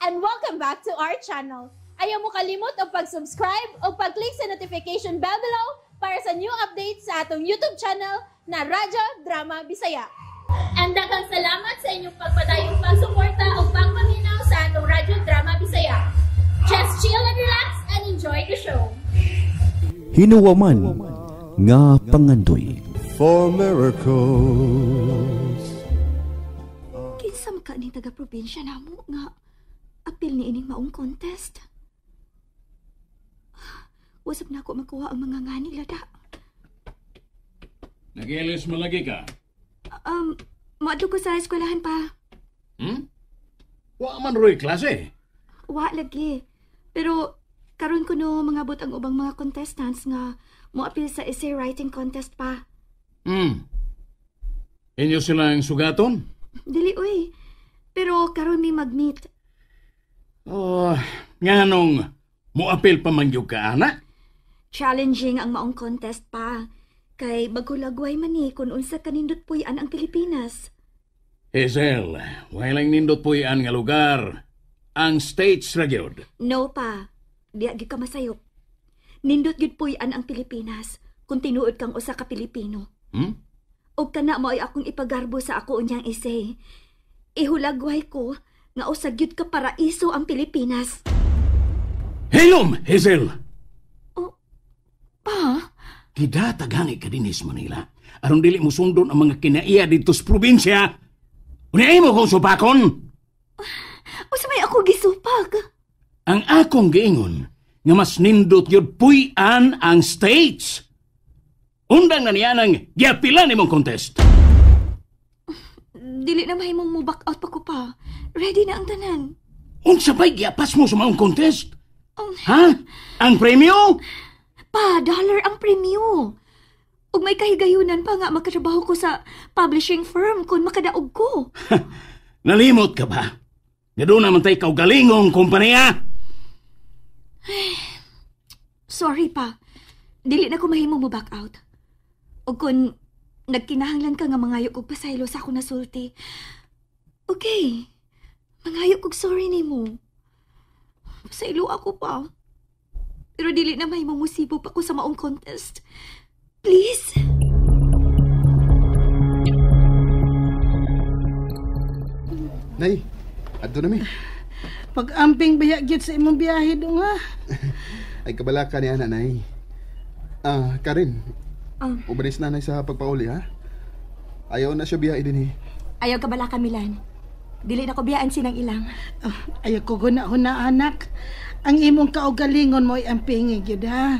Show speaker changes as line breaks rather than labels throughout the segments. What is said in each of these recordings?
And welcome back to our channel. Ayaw mo kalimot og pag-subscribe o pag-click sa notification bell below para sa new updates sa atong YouTube channel na Radyo Drama Bisaya. And daghang salamat sa inyong pagpadayong pagsuporta o pagpaminaw sa atong Radyo Drama Bisaya. Just chill and relax and enjoy the show.
Hinuwaman nga pangandoy.
For miracles.
Kinsa man ka ni taga-probinsya namo nga apil ni ining maong contest? Wasap na ako makuha ang mga ngani lada.
Nagilis mo lagi ka?
Moadto ko sa eskwelahan pa.
Wa man roy klase.
Wa lagi. Pero karon ko no mangabot ang ubang mga contestants nga moapil sa essay writing contest pa.
Inyo silang sugaton?
Dili uy. Pero karon mi mag-meet.
Oh, nganong moapil pa man gyud ka ana?
Challenging ang maong contest pa. Kay maghulagway man ni kung unsa kanindot puy-an ang Pilipinas.
Hazel, way lang nindot puy-an nga lugar. Ang States ra gyud.
No pa. Diya gyud ka masayop. Nindot gyud puy-an ang Pilipinas kung tinuod kang usa ka Pilipino. Og kana mao'y akong ipagarbo sa ako unyang essay. Ihulagway ko nga usa gyud ka paraiso ang Pilipinas.
Hilom, Hazel!
Oh, pa?
Gidata gani ka dinhi sa Manila. Aron dili mo sundon ang mga kinaiya dito sa probinsya. Unya imo kong supakon.
Unsa may ako gisupak?
Ang akong giingon nga mas nindot gyud puy-an ang States. Undang na niya nang giapilan nimong contest.
Dili na mahimong mo back out pa ko pa. Ready na ang tanan.
Unsa pa'y giapas mo sa maong contest? Ha? Ang premyo?
Pa, dollar ang premyo. Ug may kahigayunan pa nga makatrabaho ko sa publishing firm kung makadaog ko.
Nalimot ka ba? Nga doon naman tayo kaugalingong kompanya.
Sorry pa. Dili na ko mahimong mo back out. O kung nagkinahanglan ka nga mangayo kog pasaylo sa ako nasulti. Okay. Mangayo kog sorry nimo. Pasaylo ako pa. Pero dili na mahimong musibo pa ko sa maong contest. Please.
Nay, adto na mi.
Pag-amping biya gyud sa imong biyahe dong ha.
Ay kabalaka ni ana, Nay. Ah, Karin. Ubanis nanay sa pagpauli ha. Ayaw na siya biyahe din eh.
Ayaw kabalaka, Milan. Dili na ko biyaan sinang ilang.
Ah, ayaw ko guna-huna anak. Ang imong kaugalingon mo ay ampingi gyud ha.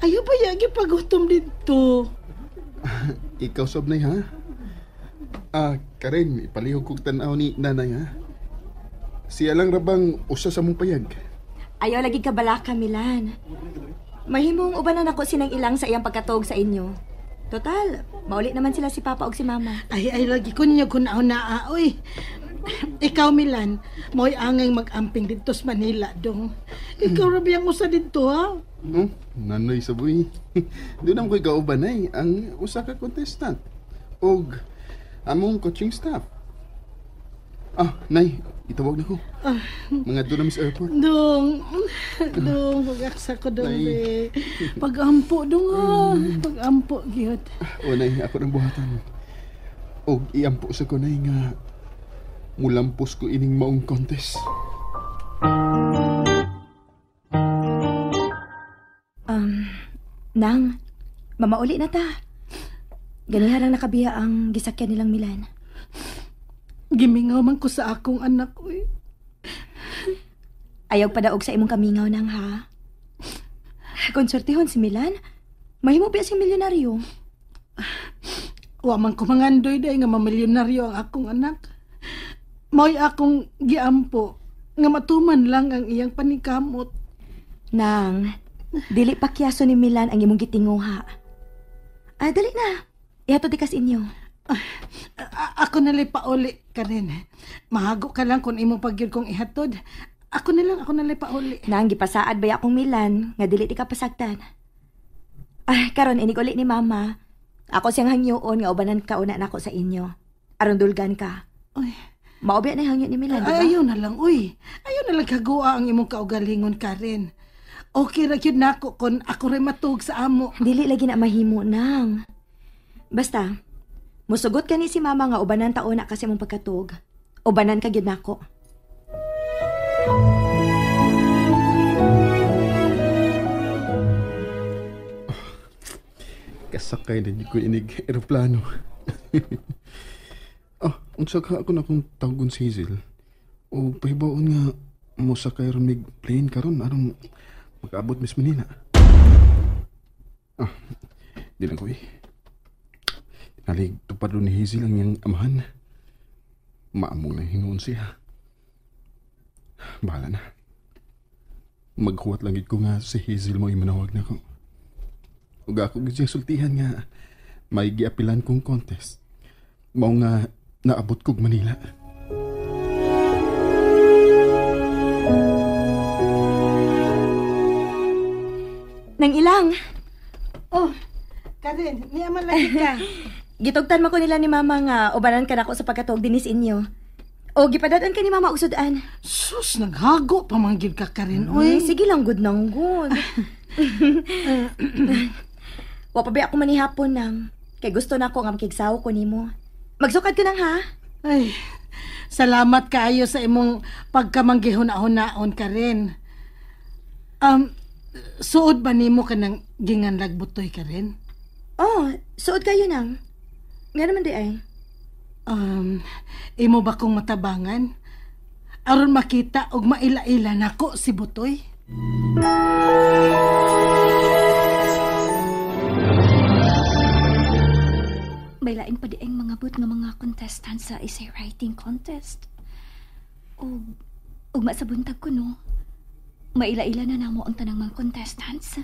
Ayaw ba yagi pagutom dito?
Ikaw sob nay ha. Ah, Karin, ipalihog kog tan-aw ni nanay ha. Siya lang rabang usa sa mong payag.
Ayaw lagi kabalaka, Milan. Mahimong ubanan ako sinang ilang sa iyang pagkatog sa inyo. Total, mauli naman sila si Papa og si Mama.
Ay, ay lagi ko ninyo guna-huna oy. Ikaw, Milan, mo'y angay mag-amping dito sa Manila, dong. Ikaw rabi ang usa dito, ha?
No, nanoy sa buhi. Doon naman ko'y kauban ay ang usa ka contestant. Og among coaching staff. Ah, Nay, itawag na ko. Mga doon na sa airport.
Dong, dong, pag-aksa ko dong,
Nay.
be. Pag-ampo, dong, ha? Pag-ampo, gyud.
O, Nay, ako ng buhatan. Og iampo sa ko, Nay, nga mulampos ko ining maong contest.
Nang, mamauli na ta. Ganiha lang nakabiya ang gisakyan nilang Milan.
Gimingaw man ko sa akong anak, uy.
Ayaw padaog sa imong kamingaw nang ha. Konsortihon si Milan, mahimo biya siyang milyonaryo.
Wa man ko mangandoy day nga mamilyonaryo ang akong anak. Mao'y akong giampo nga matuman lang ang iyang panikamot.
Nang, dili pa kiyaso ni Milan ang imong gitinguha. Ay, dali na. Ihatod di kas inyo.
Ako na lang pauli, Karen. Mahago ka lang kung imong pagyud kong ihatod. Ako na lang, ako na lang pauli.
Nang, gipasaad ba akong Milan nga dili ti ka pasagdan. Ay, karon inig uli ni Mama. Ako siyang hangyoon nga ubanan ka una nako sa inyo. Aron dulgan ka.
Uy.
Maobya na hangyo ni Milan, di ba?
Ayaw na lang, uy. Ayaw na lang kagua ang imong kaugalingon, Karen. Okay ra gyud nako kon ako ray matuog sa amo.
Dili lagi na mahimo nang. Basta, musugot ka ni si mama nga ubanan taon na kasi mong pagkatug. Ubanan ka gyud nako.
Kasakay na ko inig eroplano. Unsa ka ako na akong tawagon si Hazel? O pahibaon nga mosakay ron mig plane karon aron makaabot mis Manila. Di lang ko eh. Nalig tupad ron ni Hazel ang iyang amahan. Maamong na hinuon siya. Bahala na. Maghuwat lang gid ko nga si Hazel mo imanawag na ko. Ug ako gid siya sultihan nga may giapilan kong contest. Mao nga naabot kog Manila.
Nang ilang.
Oh, Karen, niya man lagi ka.
Gitugtan man ko nila ni mama nga ubanan ka nako sa pagkatuog dinis inyo. O gipadad-an ka ni mama og sudan.
Sus, naghago pa man gyud ka, Karen.
Uy,
Uy,
sige lang good nang good. Wa pa ba ako manihapon nang. Kay gusto na ako nga makigsaw ko nimo. Magsukad ka nang ha.
Ay, salamat kaayo sa imong pagkamanggihuna-hunaon, Karen. Suod ba nimo kanang ginganlag butoy, Karen?
Oh, suod kayo nang. Nga naman di ay.
Imo ba kong matabangan? Aron makita og maila-ila nako si Butoy.
May lain pa di ang mga but nga mga contestant sa essay writing contest. Og masabuntag ko no. Maila-ila na namo ang tanang mga contestants.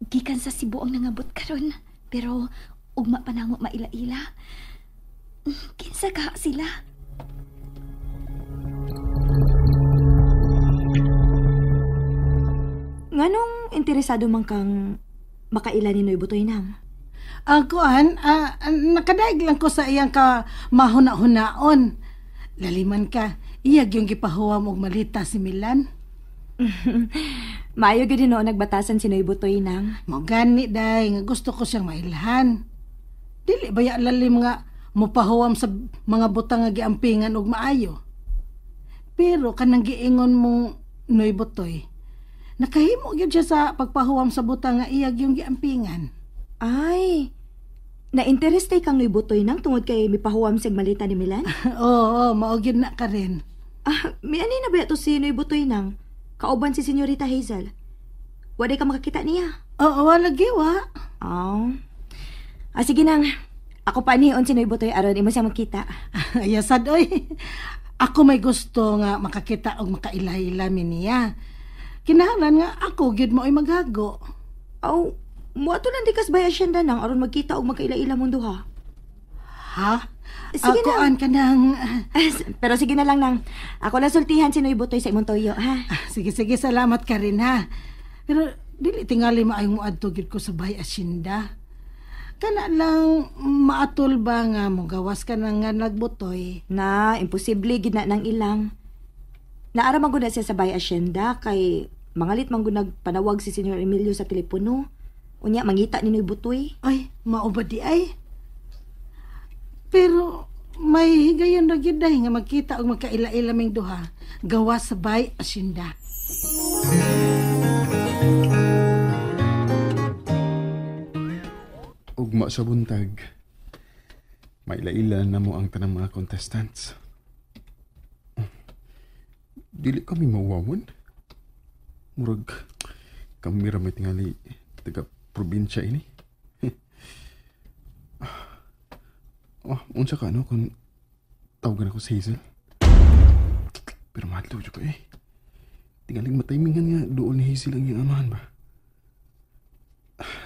Gikan sa Cebu ang nangabot karon, pero ugma pa namo maila-ila. Kinsa ka sila? Nganong interesado man kang makaila ni Noy Butoy nang?
Ang kuan, nakadaig lang ko sa iyang ka mahuna-hunaon. Laliman ka, iyag yung gipahuwam og malita si Milan.
Maayo gyud noon nagbatasan si Noy Butoy nang.
Mo gani day nga gusto ko siyang mailhan. Dili ba ya lalim nga mopahuwam sa mga butang nga giampingan og maayo. Pero kanang giingon mong Noy Butoy, nakahimo gyud siya sa pagpahuwam sa butang nga iyag yung giampingan.
Ay, na-interest kay kang Noy Butoy nang tungod kay mipahuwam sig malita ni Milan?
Oo, mao gyud na ka rin.
May ani na ba to si Noy Butoy nang? Kauban si Senyorita Hazel. Waday ka makakita niya.
Oo, wala giwa.
Oh. Sige nang. Ako pa niyon si Noy Butoy aron imo siya makita.
Ayasad oy. Ako may gusto nga makakita og makaila-ila mi niya. Kinahanglan nga ako gyud mo ay maghago.
Aw, muadto lang di kas bay asyenda nang aron magkita og magkaila-ila mong duha.
Ha?
Sige
Ako
na.
an ka nang...
Pero sige na lang nang. Ako lang sultihan si Noy Butoy sa imong toyo, ha?
Sige, sige, salamat ka rin, ha? Pero dili tingali maayong muadto gyud ko sa bay asyenda. Kana lang maatol ba nga mogawas ka nang nga nagbutoy?
Na, imposible gid na nang ilang. Naara man gud na siya sa bay asyenda kay mangalit man gud nagpanawag si Senyor Emilio sa telepono. Unya mangita ni Noy Butoy.
Ay, mao ba di ay? Pero may higayon ra gyud day nga magkita og magkaila-ila ming duha gawas sa bay asyenda.
Ugma sa buntag, maila-ila na mo ang tanang mga contestants. Dili kami mauwawan. Murag, kami ra may tingali taga probinsya ini. Oh, unsa ka no kung tawagan ako si Hazel? Pero mahal daw ko eh. Tingaling mataymingan nga doon ni Hazel ang iyang amahan ba?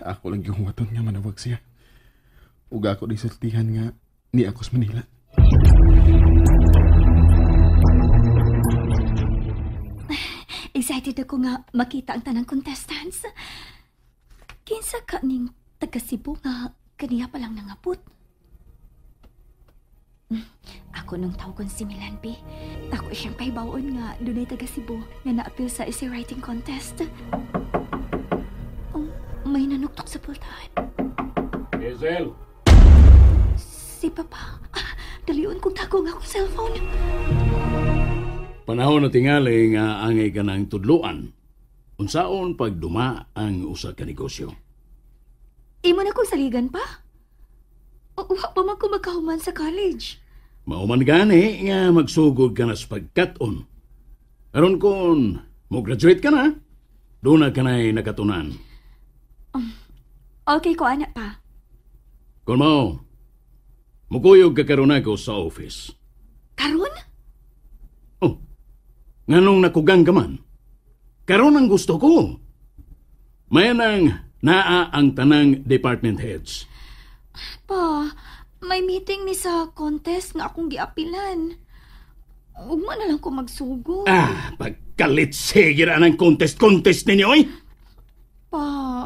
Ako lang yung waton nga manawag siya. Ug ako di sultihan nga ni ako sa Manila.
Excited ako nga makita ang tanang contestants. Kinsa ka ning taga Cebu nga kaniya pa lang nangabot. Ako nung tawgon si Milan, B. Ako siyang pahibaon nga dunay taga Cebu nga naapil sa essay writing contest. Oh, may nanuktok sa pultahan.
Hazel!
Si Papa. Dalion kong tago ang akong cellphone.
Panahon na tingali nga angay ka ng tudluan. Unsaon pagduma ang usa ka negosyo?
Imo na kong saligan pa? Wa pa man ko magkahuman sa college.
Mauman gani nga magsugod ka na sa pagkat-on. Aron kung mo-graduate ka na, doon na ka na'y nakatunan.
Okay ko, anak pa.
Kung mao, mukuyog ka karon ako sa office.
Karon?
Oh, nganong nakugang ka man? Karon ang gusto ko. Mayanang naa ang tanang department heads.
Pa, may meeting mi sa contest nga akong giapilan. Ugma na lang ko magsugod.
Ah, pagkalit sige na ng contest-contest ninyo eh.
Pa,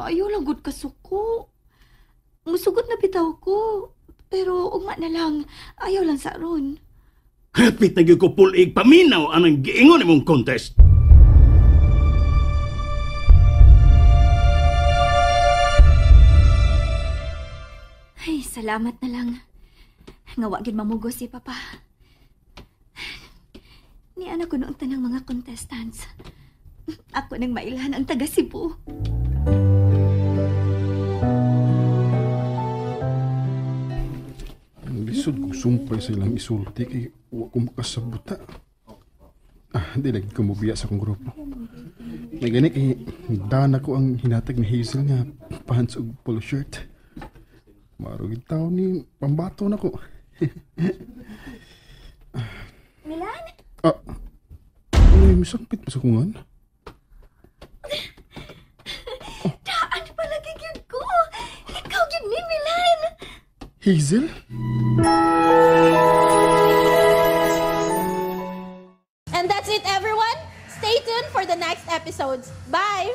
ayaw lang gud kasuko. Musugot na bitaw ko. Pero ugma na lang, ayaw lang sa ron.
Hapit na gyud ko pulig paminaw anang giingon imong contest.
Ay, salamat na lang. Nga wa gyud mamugos si Papa. Ni anak ko noong tanang mga contestants. Ako nang mailhan ang taga Cebu.
Ang lisod kong sumpay sa ilang isulti kay wa ko makasabuta. Ah, di lagi ko mobiya sa akong grupo. May gani kay dana ko ang hinatag ni Hazel nga pants ug polo shirt. Marugid tao ni pambato na ko.
Milan?
Ah, uy, misakpit pa sa kungan.
Oh. Daan pala gigid ko. Ikaw gid ni Milan.
Hazel?
And that's it, everyone. Stay tuned for the next episodes. Bye!